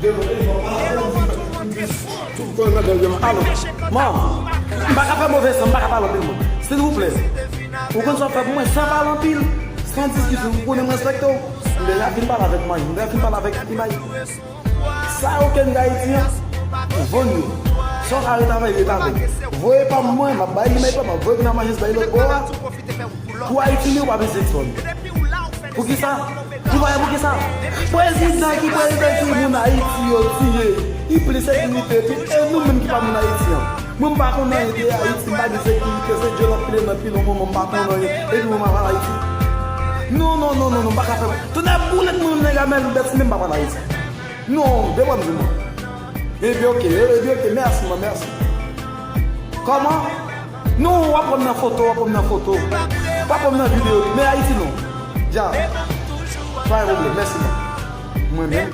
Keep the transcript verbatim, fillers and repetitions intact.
Alo, man, m pa ka fè move san, m pa ka pale anpil, man. Silvouplè, ou konn sa w fè pou mwen, san pale anpil, san diskisyon, ou konnen m respekte w. M deja fin pale avèk May, m deja fin pale avèk Imay. Sa yo kenbe Ayiti an, vann yo. Sa w ka ret avè l, ret avè l. Voye pa m mwen, m ap bay Imay pa m, m ap voye pou nan majis bay lòt bò a. Pou Ayiti, li, w pa bezwen eksplòte. Poukisa? Ou pa wè poukisa? Prezidan ki prezidan ki moun Ayiti yo tiye, ki plis sekirite, epi e nou menm ki pa moun Ayiti an. Mwen, m pa konn anyen de Ayiti, m pa gen sekirite, se djòl ap pile nan pil yon moman, m pa konn anyen, epi mwen, m ap al Ayiti. Non, non, non, non, non, m pa ka fè. Tonnè boule mwen menm nèg a mèl bèt, si menm m pa pral Ayiti. Non, devan m di mwen. Ebyen, oke, ebyen, oke, mèsi, man, mèsi. Kòman? Non, w ap pran m nan foto, w ap pran m nan foto. W ap pran m nan videyo, men Ayiti non. Dja. Pa gen pwoblèm, mèsi, man. Mwen menm.